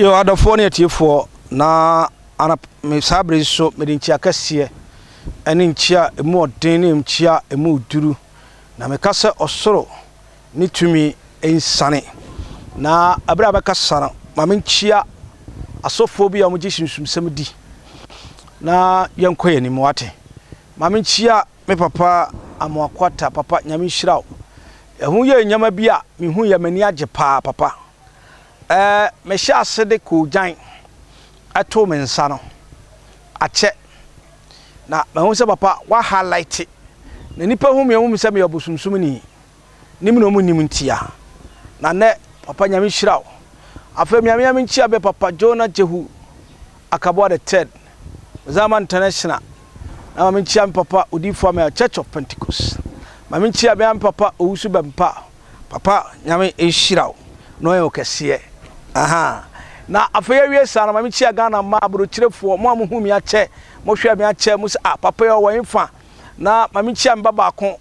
Yo, adɔfoɔ ne atiefoɔ, na anap me saa bere yi so mede nkyia kɛseɛ ne nkyia a emu ɔden ne nkyia a emu duru, na meka sɛ ɔsoro ne tumi nsiane. Na bere a mɛkasa no, ma menkyia asɔfoɔ bi a wɔgye sunsumsɛm di na yɛnkɔ yɛn anim, wate. Ma menkyia me papa Amoakwata, papa Nyame nhyira wo. Ɛho yɛ nneɛma bi a mehu yɛ m'ani agye paa papa. Ɛɛ mehyɛ ase de koogyan ɛtoo me nsa no, akyɛ. Na mahu sɛ papa wa highlight na nipa hu me ɔhu me sɛ meyɛ ɔbosomsomni. Nim na ɔmo nnim ntia. Na nɛ papa Nyame nhyira wo. Afei me Nyame nkyia bɛ papa Jonah Jehu Akaboa the third, Zama International. Na ma me nkyia me papa Odiyifo Amel Church of Pentecost. Ma me nkyia me papa Owusu Bɛmpa. Papa Nyame nhyira wo na ɔnyɛ wo kɛseɛ. Ahaa. Na afei awie saa no ma me nkyia Ghana mmaa aburokyerefoɔ, mo a mo hu me akyɛ, mo hwɛ me akyɛ, mo sɛ ah papa yi ɔwɔ hefa. Na ma me nkyia me ba baako,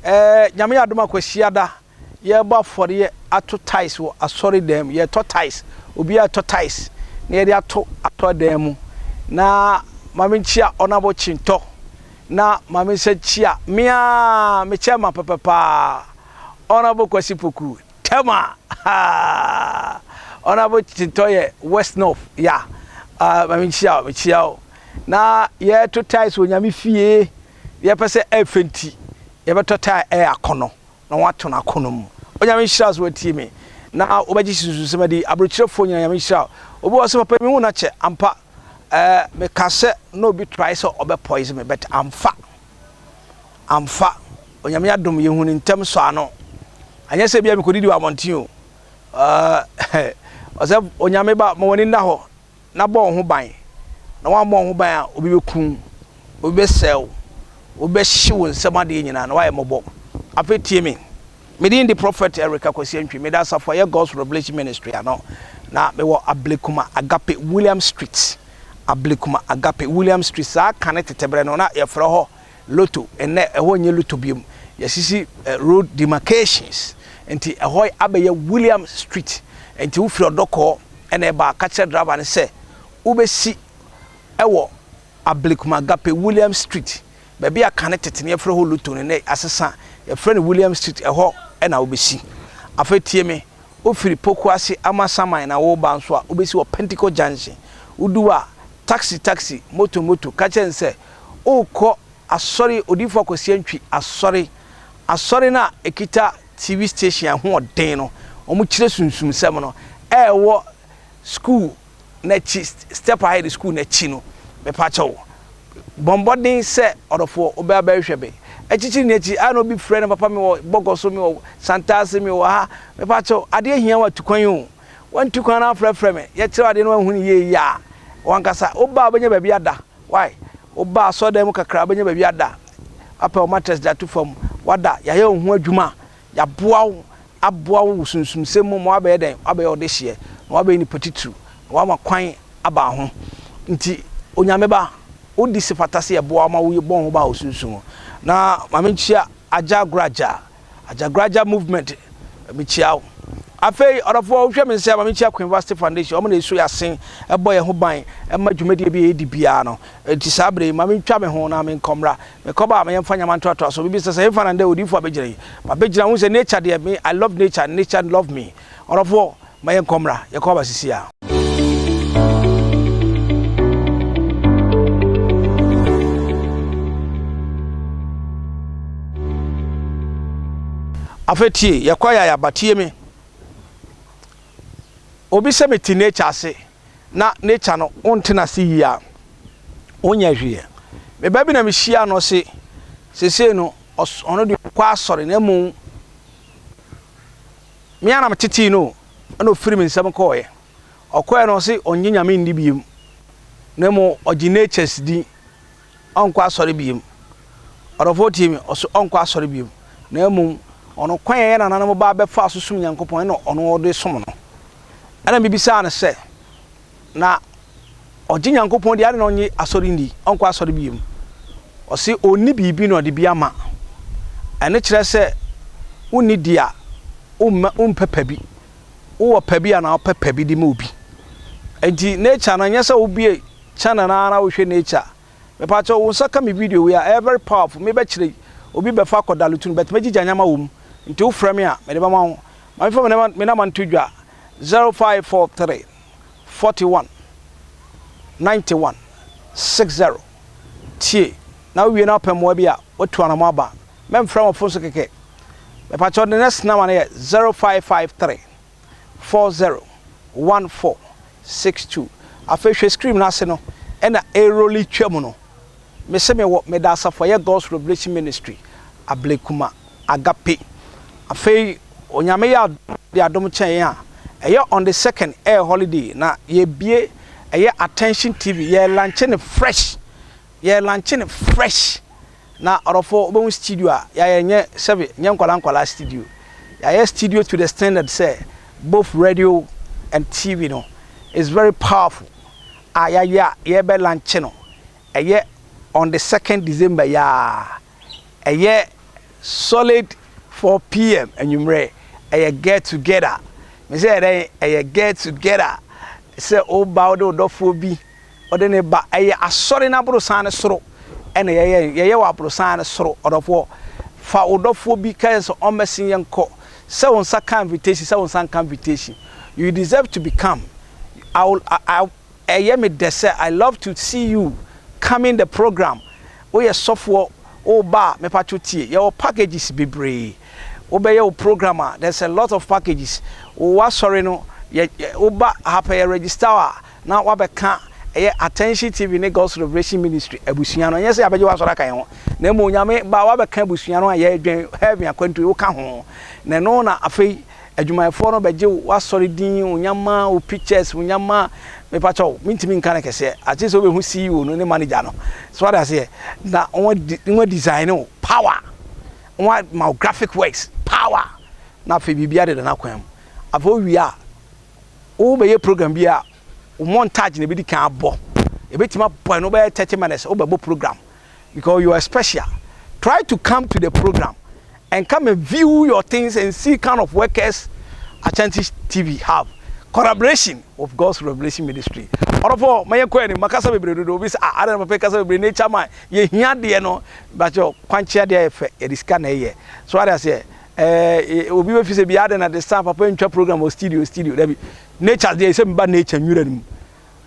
eh, Nyame yɛ adom a Kwasiada yɛrebɔ afɔreɛ ato tiles wɔ asɔre dan mu, yɛretɔ tiles, obiara retɔ tiles na yɛde ato asɔre dan mu. Na ma me nkyia Honourable Kyintɔ, na ma me nsa nkyia me ara me chairman pɛpɛ paa, Honourable Kwasi Poku, Tema, haa, Honourable Kyintɔ yɛ West North, ya, ah, ma me nkyia wo, mekyia wo. Na yɛreto tiles wɔ Nyame fie, yɛpɛ sɛ ɛfɛ nti, yɛbɛtɔ tile ɛyɛ akɔnɔ. na wɔato no akono mu. Onyame nhyira wo sɛ watie me na wobɛgye sususɛm adi. Aburokyerɛfoɔ nyina Nyame nhyira wo. Obi wɔ hɔ sɛ papa yi mehu no akyɛ ampa eh, meka sɛ na obi try sɛ ɔbɛ poison me but amfa amfa. Onyame adom yɛhu no ntɛm sɔ ano. Anyɛ sɛ bia mekɔdidi wɔ abɔnten o. Eh, ɔsɛ Onyame ba ma w'ani nna hɔ na bɔ wo ho ban, na woammɔ wo ho ban a, obi bɛku wo, obi bɛsɛe wo, obi bɛhye wo nsam adeɛ nyinaa na woayɛ mmɔbɔ. Afei tie me. Me din de Prophet Eric Akwasi Antwi. Meda asafo a ɛyɛ God's Revelation Ministry ano, na mewɔ Ablekuma Agape William Street. Ablekuma Agape William Street, saa kane tete berɛ no na yɛfrɛ hɔ Lotto, ɛnnɛ ɛhɔ nyɛ Lotto biom, yɛasisi road demarcations nti ɛhɔ abɛyɛ William Street, nti wofiri Ɔdɔkɔɔ na ɛba a, ka kyerɛ driver no sɛ wobɛsi wɔ Ablekuma Agape William Street, baabi a kane tete no yɛfrɛ hɔ Lotto no, nnɛ asesa, yɛfrɛ no William Street, ɛhɔ na wobɛsi. Afei tie me, wofiri Pokuase Amasaman na woreba nso a, wobɛsi wɔ Pentecost Junction, wodu hɔ a, taxi taxi, moto moto, ka kyerɛ no sɛ Worekɔ asɔre, Odiyifoɔ Akwasi Antwi asɔre, asɔre no a ɛkita TV station a ɛho ɔden no, wɔkyerɛ sunsumsɛm no, a ɛwɔ school no akyi, Step Ahead school no akyi no, mepa kyɛw, bɔ mmɔden sɛ ɔdɔfoɔ wobɛ abɛhwehwɛ me. Akyikyiri ne akyi, a na obi frɛ no, papa mewɔ Bɔgɔso, mewɔ Santase, mewɔ ha, mepa kyɛw, adeɛ hia wo a tu kwan o. Wantu kwan na afrɛfrɛ me, yɛkyerɛ wo adeɛ na wanhu no yie yie a, wankasa, woba a wobɛnya baabi ada. Why? Woba asɔrdan mu kakra a, wobɛnya baabi ada. Woapɛ wo mattress de ato fam, woada. Yɛayɛ wo ho adwuma. Yɛaboa wo, aboa wo wɔ sunsumsɛm mu ma woabɛyɛ dɛn? Woabɛyɛ ɔdehyeɛ, na woabɛyɛ nipa titiriw, na woama kwan aba wo ho. Nti, Onyame ba, wodi se fata sɛ yɛboa wo ma wobɔ wo ho ban wɔ sunsum mu. Na ma menkyia Agya Graja. Ajagraja movement mekyia wo. Afei ɔdɔfoɔ wohwɛ me nsa ma menkyia Queen Vasti Foundation wɔn na ɛso yɛ asen ɛbɔ yɛn ho ban ɛma dwumadie bi a yɛdi biara no nti saa berɛ yi ma mentwa me ho na menkɔ mmra mekɔba a ma yɛmfa nyama ntoatoa so obi bisa sɛ hefa na ndɛ odiyifoɔ abɛgyina yi mabɛgyina ho sɛ nature deɛ me I love nature nature love me ɔdɔfoɔ Ma yɛnkɔ mmra, yɛkɔ aba sisi a. Afei tie, yɛkɔ yɛ ayaba, tie me. Obi sɛ mete nature ase na nature no wonte n'ase yie a, wonyɛ hwee. Me ba bi na mehyia no ɔse sesei no ɔno deɛ ɔkɔ asɔre na mmom Me ara na metetee no o, ɛna ɔfiri me nsam kɔeɛ. Ɔkɔeɛ no ɔse ɔnnye Nyame nni biom, na mmom ɔgye natures di, ɔnkɔ asɔre biom. Ɔdɔfoɔ tie me, ɔse ɔnkɔ asɔre biom, na mmom ɔno kwan a yɛn nananom baa bɛfaa so som Nyankopɔn ɛna ɔno ɔde som no. Ɛna mebisaa no sɛ, na ɔgye Nyankopɔn di, adɛn na ɔnnye asɔre nni, ɔnkɔ asɔre biom? Ɔse ɔnni biribi na ɔde bi ama. Ɛno kyerɛ sɛ wonni di a, womma wompɛ pa bi. Wowɔ pa bi a na wopɛ pa bi de ma obi. Enti nature no, ɛnyɛ sɛ wobue channel no ara na wohwɛ nature. Mepakyɛw, wo nsa ka me video wei a, ɛyɛ very powerful, mebɛkyerɛ yi, obi bɛfa akɔ dalutu no, but mɛgyigya nneɛma wɔ mu, nti wofrɛ me a, mede bɛma wo. Ma memfa me number nto dwa, 0543 41 91 60. Tie, na wowie na wopɛ mmoa bi a, woatu anamɔ aba. Mɛmfrɛ wɔ phone so kɛkɛ. Mepakyɛw, the next number no yɛ 0553 40 14 62. Afei hwɛ screen no ase no, ɛna ɛroli twa mu no. Mese mewɔ, meda asafo a ɛyɛ God's Revelation Ministry, Ablekuma Agape. Afei Onyame yɛ adom de adom kyɛn yɛn a, ɛyɛ on the second, ɛyɛ holiday, na yɛbie ɛyɛ Attention TV, yɛ launch no fresh, yɛ launch no fresh. Na ɔdɔfoɔ, wobɛhu studio a yɛayɛ, nyɛ sɛbe, nyɛ nkwalaa nkwalaa studio. Yɛayɛ studio to the standard sɛ both radio and TV no is very powerful a yɛayɛ a yɛbɛ launch no, ɛyɛ on the 2nd December yaa, ɛyɛ solid 4 p.m. anwummerɛ. Ɛyɛ get together. Me sɛ yɛ ɛyɛ get together sɛ woba, wode wo dɔfoɔ bi, ɔde ne ba. Ɛyɛ asɔre no aborosan no soro ɛna yɛyɛ wɔ aborosan no soro. Ɔdɔfoɔ, fa wo dɔfoɔ bi ka yɛ sɛ ɔmmɛsen yɛn kɔ. Sɛ wo nsa ka invitation, sɛ wo nsa nka invitation, you deserve to become. I will, I, ɛyɛ me dɛ sɛ I love to see you coming the program. Woyɛ sɔfoɔ, woba a, mepatwo tie, yɛwɔ packages bebree. Wobɛyɛ wo program a, there's a lot of packages. Wowɔ asɔre no, yɛ woba ha pɛ, yɛ register a, na wabɛka ɛyɛ Attention TV ne God's Revelation Ministry abusua no. Ɛnyɛ sɛ yɛabɛgye w'asɔre aka yɛn ho, na mmom Onyame ba, wabɛka abusua no a yɛdwɛn heaven akwantu, woka ho. Na ɛno na afei adwumayɛfoɔ no bɛgye w'asɔre din, onyama wo pictures, onyama. Mepakyɛw, mentumi nka no kɛseɛ ate sɛ wobɛhu CEO no ne manager no so wade aseɛ na wɔn design wo power, wɔn ma wo graphic works power, na afei biribiara deda n'akwan mu. Afei wowie a, wobɛyɛ program bi a, wo montage na ebɛdi kan abɔ, ebɛtumi abɔ ɛno bɛyɛ 30 minutes. Wobɛbɔ program because you are special. Try to come to the program and come and view your things and see kind of workers Attention TV have collaboration with God's Revelation Ministry. Ɔdɔfo, ma yɛn kɔ anim. Makasa bebree dodo. Obi sɛ, ah, adana papa kasa bebree. Nature man, yɛhia deɛ no bakyɛ kwankyea deɛ yɛ fɛ, yɛde sika na ɛyɛ so ade aseɛ. Obi bɛfi sɛ bi ade na de san papa ntwa program wɔ studio. Dabi, nature deɛ, sɛ mba nature nwura no mu,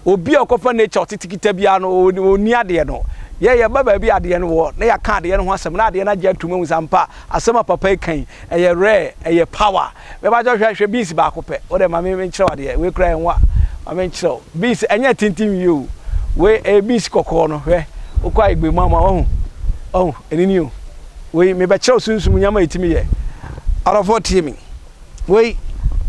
obi a ɔkɔfa nature ɔtete kita biara no, ɔni adeɛ no. Yɛ yɛba baabi adeɛ no wɔ na yɛaka adeɛ no ho asɛm na adeɛ no agye atum ahu sɛ ampa, asɛm a papa yi kan ɛyɛ rare, ɛyɛ power. Bɛba hwɛ, hwɛ beans baako pɛ. Wode ma me nkyerɛw adeɛ wei kora ɛnwa. Ma me nkyerɛw beans, ɛnyɛ tenten wie o. Wei ɛyɛ beans kɔkɔɔ no. Hwɛ, wokɔ a egbe mu ama wahu, ɔhu ɛni ni o. Wei mebɛkyerɛw sunsum nyama ɛtumi yɛ. Ɔdɔfoɔ, tie mi. Wei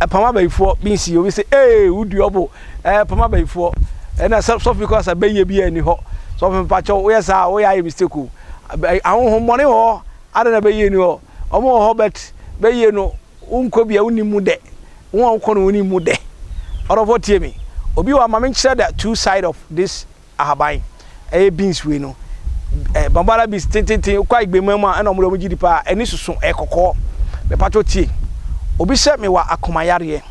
ɛpam abayifoɔ. Beans yi, obi sɛ ee, wodi ɔbo, ɛpam abayifoɔ. Ɛna sɔfo bi kɔ sɛ bɛyɛ bi ani hɔ. Sɔfo, mpakyɛw, woyɛ saa, woyɛ ayɛ mistake o. Ahohommɔne wɔ hɔ ada na bɛyɛ ni hɔ, ɔmo wɔ hɔ, but bɛyɛ no, wonkɔ bia, wonim mu dɛ wɔn a wokɔ no, wonim mu dɛ. Ɔdɔfoɔ, tie mi. Obi wɔ ama me nkyerɛ the two side of this ahaban, ɛyɛ beans wei no, bambara beans tententen. Wokɔ agbema mu a, ɛna ɔmo de ɔmo gyi di paa. Ɛni soso, ɛyɛ kɔkɔɔ. Mepatwo, tie. Obi sɛ mewɔ akomayareɛ,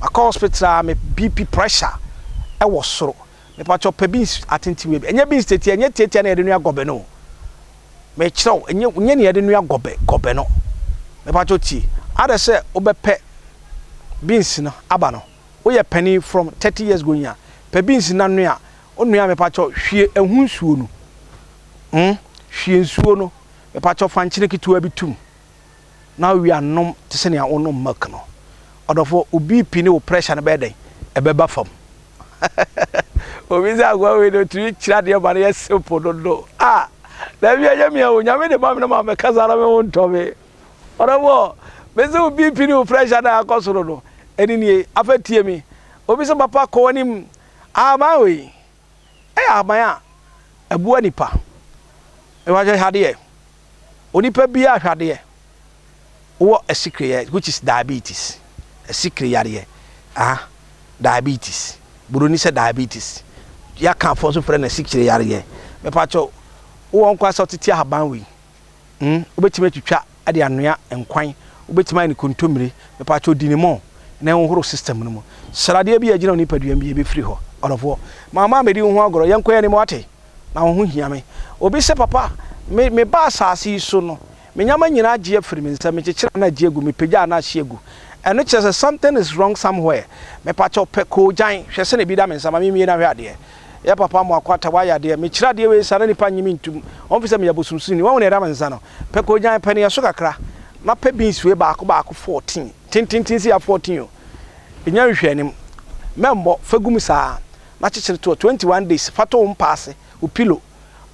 akɔ hospital a, me BP pressure ɛwɔ soro. Mepatwo, pɛ beans atenten wei bi. Ɛnyɛ beans tietia, ɛnyɛ tietia na yɛde nua gɔbɛ no. Mekyerɛw, ɛnyɛ ne yɛde nua gɔbɛ no. Mepatwo, tie. Ada sɛ wobɛpɛ beans no aba no, woyɛ panin from 30 years going a, pɛ beans na noa. Onua, mepatwo, hwie ɛho nsuo no, Hwie nsuo no. Mepatwo, fa nkyene ketewa bi tum na wowie anom te sɛ nea wonom milk no. Ɔdɔfo, wo BP ne wo pressure no bɛyɛ dɛn? Ɛbɛba fam. Obi sɛ agoa wei no, otumi kyerɛ adeɛ ma no yɛ simple dodo. Ah, dabi, ɛnyɛ mia o. Nyame de ma me no ma mɛkasa na me ho ntɔ me. Ɔdɔfo, mese wo BP ne wo pressure na akɔ soro no, ɛne nie. Afɛ, tie mi. Obi sɛ papa, kɔ w'anim. Ahaban wei ɛyɛ ahaban a ɛboa nipa. Ɛwɔ hwɛ onipa biara, hwɛ adeɛ, wowɔ asikyire, which is diabetes, asikyire yareɛ, ah, diabetes, buroni sɛ diabetes, yɛaka afɔ nso frɛ no asikyire yareɛ. Mepatwɛ, wowɔ nkwa sɛ ɔtete ahaban wei, wobɛtumi atwitwa de anoa nkwan, wobɛtumi ayɛ no kontommire. Mepatwɛ, di ne mɔ. na ɛnhohoro system no mu. Sradeɛ bi a ɛgyina wo nipadua mu bi ɛbɛfiri hɔ. Ɔdɔfoɔ, mamma ammɛdi wo ho agorɔ, yɛnkɔ yɛn anim wate? Na wo ho hia me. Obi sɛ, Papa, me, meba asase yi so no, me nneɛma nyinaa agye afiri me nsam, mekyekyere a na agye agu, mepagya a na ahye agu. Ɛno kyerɛ sɛ something is wrong somewhere. Mepakyɛw, pɛ koogyan, hwɛ sɛnea ebi da me nsa, ma memmie na hwɛ adeɛ. Yɛ papa Amoako Atta, woayɛ adeɛ. Mekyerɛ adeɛ wei saa na nnipa nnye me ntum. Wɔmfi sɛ meyɛ abosomsomni. Woahu nea ɛda me nsa no? Pɛ koogyan, pɛ nea ɛso kakra, na pɛ beans wei baako baako 14. Tententen sei a 14 o. Nya nhwɛanim. Mɛmmɔ, fa gu mu saa, na kyekyere toɔ 21 days, fa to wo mpa ase, wo pillow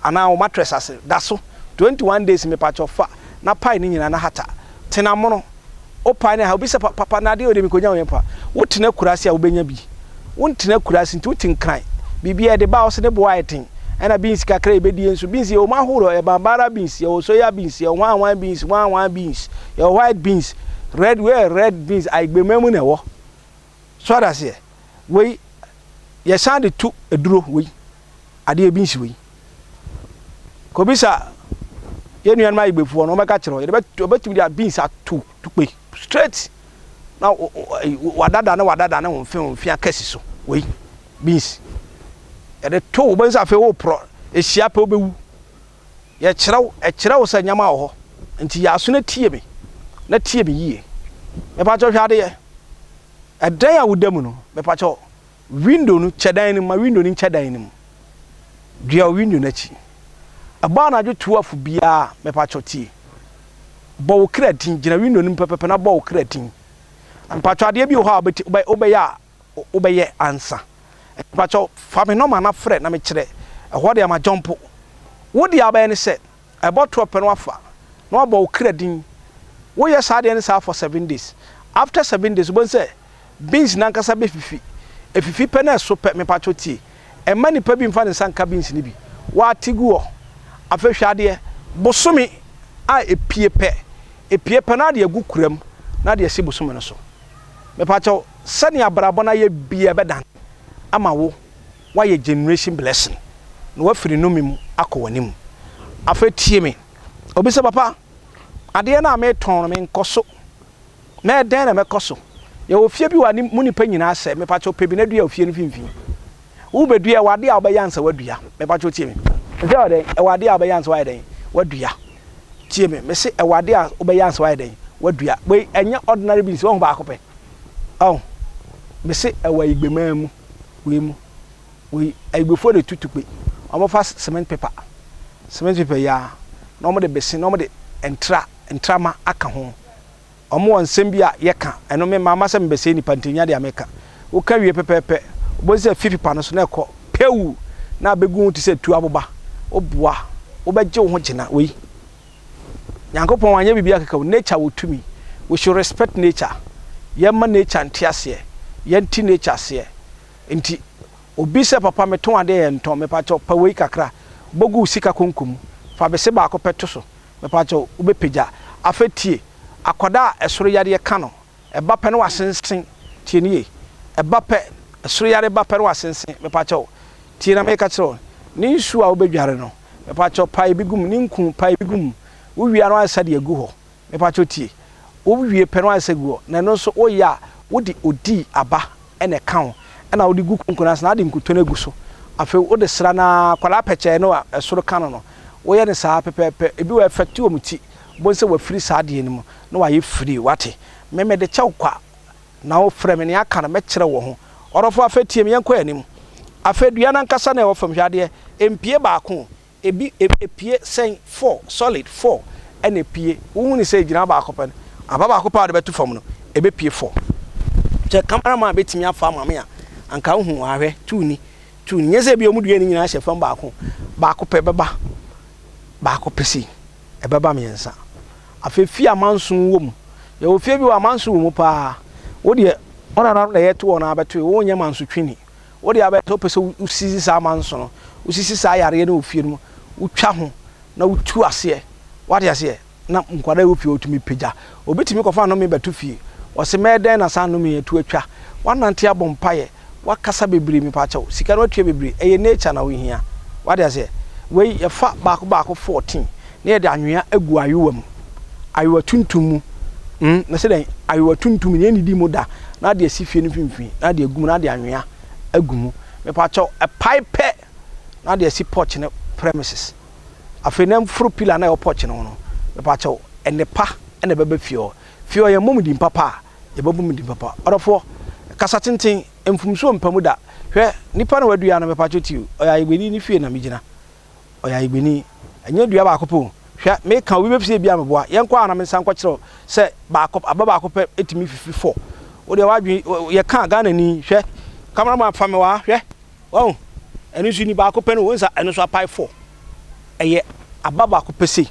anaa wo mattress ase, da so 21 days mepakyɛw fa na pae ne nyinaa na hata. Tena mono. Wo pae ne ha, obi sɛ pa papa na adeɛ wei deɛ mekɔnya wei mpa. Wo tena akuraase a wobɛnya bi. Wo ntena akuraase nti wote nkran. Biribiara yɛde ba a wose ne boɔ ayɛ den. Ɛna beans kakra a yɛbɛdie nso, beans yɛwɔ mu ahoroɔ, yɛwɔ bambara beans, yɛwɔ soya beans, yɛwɔ hwan hwan beans, hwan hwan beans, yɛwɔ white beans, red wei yɛ red beans, ayigbema mu na ɛwɔ. So ate aseɛ? Wei yɛsan de to aduro wei, adeɛ beans wei. Kɔbisa yɛn nuanom ayigbefoɔ no, wɔbɛka kyerɛ wo, yɛde bɛ wɔbɛtumi de beans ato tukpe straight na wadada ne wadada ne wo mfe wo mfe akɛse so wei. Beans. Yɛde to wo, wobɛhu sɛ afei woreporɔ. Ɛhyia pɛ wobɛwu. Yɛkyerɛ wo, ɛkyerɛ wo sɛ nneɛma wɔ hɔ. Nti yɛ aso na tie me, na tie me yie. Mepakyɛw hwɛ adeɛ. Ɛdan a woda mu no, mepakyɛw, window no, kyɛ dan no mu, ma window no nkyɛ dan no mu. Dua wo window no akyi. Ɛbɔ anadwo 12 biara, mepakyɛw tie. Bɔ wo kra din, gyina window no mu pɛpɛpɛ na bɔ wo kra din. Mepakyɛw adeɛ bi wɔ hɔ a wobɛyɛ a wobɛyɛ ansa. Mpakyɛw fa me nɔma na frɛ na mekyerɛ ɛhɔ deɛ ma jɔmpo. Wo deɛ wobɛyɛ ne sɛ ɛbɔ toɔ pɛ na wafa na wabɔ wo kra din. Woyɛ saa deɛ no saa for 7 days. After 7 days wobɛhu sɛ beans no ankasa bɛfifi. Ɛfifi pɛ na ɛso pɛ mepakyɛw tie. Mma nipa bi mfa ne nsa nka beans no bi. Wate gu hɔ. Afei hwɛ adeɛ, bosome a ɛpue pɛ, ɛpue pɛ na ade agu kura mu na ade asi bosome no so. Mepakyɛw, sɛnea abrabɔ no ayɛ biara ɛbɛdan ama wo, woayɛ generation blessing, na woafiri nnome mu akɔ w'anim. Afei tie me, obi sɛ, Papa, adeɛ no a metɔn no menkɔ so, mɛyɛ dɛn na mɛkɔ so? Yɛwɔ fie bi wɔ ha, mu nnipa nyinaa sɛ, mepakyɛw pɛ bi na dua wɔ fie no mfimfini. Wobɛdua, ɛwɔ adeɛ a wobɛyɛ ansa woadua. Mepakyɛw tie me. Mese ɛwɔ dɛn? Ɛwɔ adeɛ a wobɛyɛ ansa woayɛ dɛn? Woadua. Tie me, mese ɛwɔ adeɛ a wobɛyɛ ansa woayɛ dɛn? Woadua. Wei ɛnyɛ ordinary beans, wahu baako pɛ. Ɔho, mese ɛwɔ ayigbemaa mu, wei mu. Wei, ayigbefoɔ na ɛtu tukpe. Wɔfa cement paper, cement paper yi ara, na wɔde bese, na wɔde ntra, ntrama aka ho. Wɔn wɔ nsɛm bi a yɛka, ɛno me mamma sɛ mebɛsɛe nnipa nti ɛnyɛ adeɛ a meka. Woka wie pɛpɛɛpɛ, wobɛhu sɛ afi pepa no so na ɛkɔ pɛw na abɛgu ho te sɛ tuo aboba. Woboa, wobɛgye wo ho gyina wei. Nyankopɔn wanyɛ biribiara kɛkɛ o, nature wɔ tumi. We should respect nature. Yɛmma nature nte aseɛ, yɛnte nature aseɛ. Nti obi sɛ papa metɔn adeɛ yɛntɔn, mepakyɛw pa wei kakra, bɔ gu wo sika konko mu, fa bese baako pɛ to so, Mepakyɛw, wobɛpagya. Afei tie, akwadaa a ɛsoro yareɛ ka no, ɛba pɛ na wasensen, tie no yie, ɛba pɛ, ɛsoro yareɛ ba pɛ na wasensen, mepakyɛw, tie na meka kyerɛ wo, ne nsuo a wobɛdware no, mepakyɛw, pae bi gu mu, ne nku, pae bi gu mu, wowie a na wayɛ de agu hɔ, mepakyɛw tie, wowie pɛ na wayɛ gu hɔ, na ɛno nso woyɛ a, wode odii aba na ɛka ho, ɛna wode gu konko no ase na wode nkuto no agu so. Afei wode sra no ara, akwadaa pɛkyɛɛ no a ɛsoro ka no no, woyɛ no saa pɛpɛɛpɛ. Ebi wɔ hɔ a ɛfɛte wɔn ti, wobɛhu sɛ wafiri saa adeɛ no mu na wayɛ free, wate. Me mede kyɛ wo kwa na wofrɛ me, nea aka no mɛkyerɛ wo wɔ ho. Ɔdɔfoɔ afei tie me, yɛnkɔ yɛn anim. Afei dua no ankasa na ɛwɔ fam, hwɛ adeɛ, ɛmpue baako o, Ebi epue sɛn? Four, solid, four ɛna epue. Wohu no sɛ egyina baako pɛ no, aba baako pɛ a wɔde bɛto fam no, ebepue four. Sɛ camera man betumi afa ama me a, anka wohu wɔ ha hwɛ, two ni, two ni. Nyɛ sɛ ebi a wɔdua ne nyinaa hyɛ fam baako, baako pɛ bɛba, baako pɛ sei, ɛbɛba mmiɛnsa. Afei fie a manso wɔ mu. Yɛwɔ fie bi wɔ a manso wɔ mu paa. Wo deɛ, wo nananom na yɛto wɔn abɛtoe, wonyɛ mansotwini. Wo deɛ abɛyɛ sɛ wopɛ sɛ wosisi saa amanso no, wosisi saa yareɛ no wɔ fie no mu, wotwa ho na wotu aseɛ. Wate aseɛ? Na nkwadaa a ɛwɔ fie hɔ tumi pagya. Obi tumi kɔfa nnome bɛto fie. Ɔse mɛyɛ dɛn na saa nnome yi atu atwa? Woanante abɔ mpaeɛ, woakasa bebree mepaakyɛw, sika no woatua bebree, ɛyɛ nature na wohia. Wate aseɛ? Wei yɛfa baako baako 14 na yɛde anwea agu ayowa mu, ayowa tuntum mu. Hmm, mese dɛn? Ayowa tuntum nea ɛnnidi mu da, na ade asi fie no mfimfini, na ade agu mu, na ade anwea agu mu. Mepakyɛw, ɛpae pɛ na ade asi porch no premises. Afei na mforo pillar no a ɛwɔ porch no ho no, mepakyɛw, nnepa na ɛbɛba fie hɔ. Fie hɔ, yɛmmɔ mu din papa a, yɛbɛbɔ mu din papa. Ɔdɔfoɔ, kasa tenten, mfomsoɔ mpa mu da. Hwɛ, nipa na wadua no, mepakyɛw tie o, ɔyɛ ayegbeni ne fie na megyina. Ɔyɛ ayigbeni. Ɛnyɛ dua baako pɛ o. Hwɛ, meka obi bɛfisɛ ebia meboa. Yɛnkɔ a na mensan nkɔkyerɛ wo sɛ baako, aba baako pɛ tumi fifi fɔ. Wo deɛ w'adwene, yɛka Ghanani, hwɛ, camera man fa me wɔ ha, hwɛ, wahu, ɛno nso ni baako pɛ no, wohu sɛ ɛno nso apae fɔ. Ɛyɛ aba baako pɛ sei,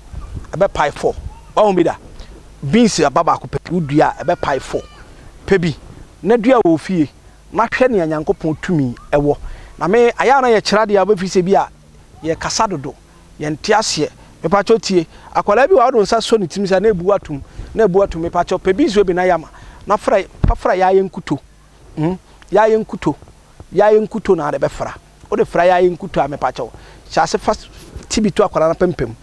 ɛbɛpae fɔ. Wahu bi da? Beans aba baako pɛ, wodua a, ɛbɛpae fɔ. Pɛ bi na dua wɔ wo fie na hwɛ nea Nyankopɔn tumi wɔ. Na me, ayɛ a na yɛkyerɛ adeɛ a wobɛfiri sɛ bi a yɛkasa dodo, yɛnte aseɛ. Mepakyɛw tie, akwadaa bi wɔ hɔ a wode wo nsa sɔ ne tirim saa na ebu atom, na ebu atom. Mepakyɛw pɛ bi nsuo bi na yam na fra, fa fra yaaye nkuto. Hmm, yaaye nkuto, yaaye nkuto na wode bɛfra. Wode fra yaaye nkuto a, mepakyɛw hyɛ ase fa ti bi to akwadaa no apampam.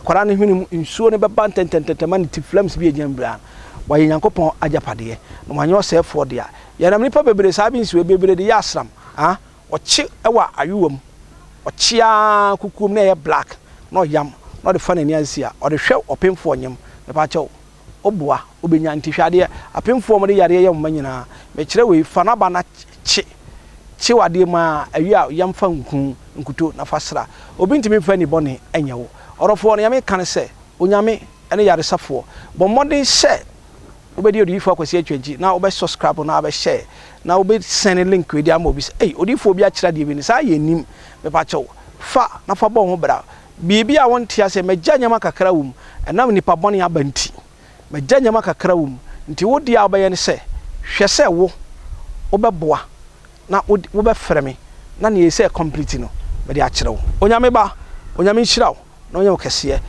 Akwadaa no hwene mu nsuo no bɛba ntɛntɛntɛntɛm ma ne ti flames bi agyina mu biara no, wayɛ Nyankopɔn agyapadeɛ na wanyɛ ɔsɛefoɔ dea. Yɛnam nnipa bebree saa bi nsuo bebree de yɛ asram, ah. Ɔkye wɔ ayowa mu, ɔkye ara kukuo mu na ɛyɛ black na ɔyam na ɔde fa n'ani ase a ɔde hwɛ ɔpemfoɔ nyem. Mepakyɛw, woboa, wobɛnya nti hwɛ adeɛ, apemfoɔ a wɔde yareɛ yɛ wɔn mma nyinaa, mekyerɛ wei, fa n'aba na kye, kye wɔ adeɛ mu ara, awie a yam fa nku, nkuto na fa sra. Obi ntumi mfa ani bɔne nyɛ wo. Ɔdɔfoɔ, nea meka ne sɛ, Onyame ne yaresafoɔ, bɔ mmɔden sɛ Wobɛdi Odiyifoɔ Akwasi Atwa akyi na wobɛ subscribe na wabɛ share na wobɛ send link wei de ama obi sɛ ei odiyifoɔ bi akyerɛ adeɛ bi ni saa yɛnnim mepakyɛw fa na fa bɔ wo ho bra biribi a wonte aseɛ magya nneɛma kakra wɔ mu ɛnam nnipa bɔne aba nti magya nneɛma kakra wɔ mu nti wo deɛ a wobɛyɛ ne sɛ hwɛ sɛ wo wobɛboa na wobɛfrɛ me na nea ɛsɛ complete no mede akyerɛ wo Onyame ba Onyame nhyira wo na ɔnyɛ wo kɛseɛ.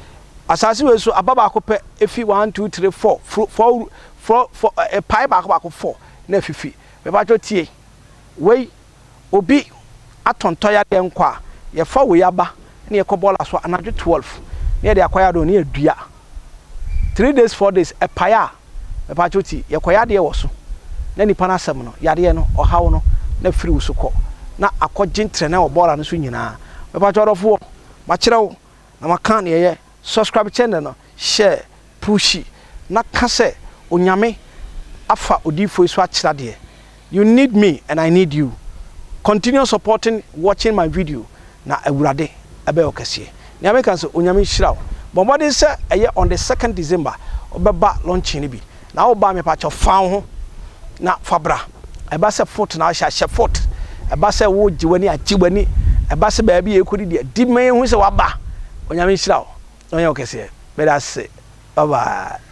Asase wei so aba baako pɛ efi one two three four fro four four four ɛpae baako baako four na afifi. Mepakyɛw tie wei obi atɔ ntɔ yadeɛ nkɔ a yɛfa wei aba na yɛkɔ bɔɔla so anadwo 12 na yɛde akɔ yadeɛ na yɛdua 3 days 4 days ɛpae a mepakyɛw ti yɛkɔ yadeɛ wɔ so na nipa no asɛm no yadeɛ no ɔhaw no na firi wo so kɔ na akɔgye ntrɛnɛ wɔ bɔɔla no so nyinaa. Mepakyɛw ɔdɔfoɔ, makyerɛ wo na maka nea ɛyɛ. Subscribe channel no, share, push na ka sɛ Onyame afa odiyifoɔ yi so akyerɛ adeɛ. You need me and I need you. Continue supporting watching my video na Awurade ɛbɛyɛ wo kɛseɛ. Nea meka sɛ Onyame nhyira wo. Bɔ mmɔden sɛ ɛyɛ on the second December wobɛba launching no bi. Na woba a mepakyɛw fa wo ho na fa bra. Ɛba sɛ foot na wohyɛ a hyɛ foot. Ɛba sɛ wogye w'ani a gye w'ani. Ɛba sɛ baabi a yɛkɔdi deɛ di ma yɛhu sɛ woaba. Onyame nhyira wo na ɔnyɛ wo kɛseɛ. Meda ase. Bye bye.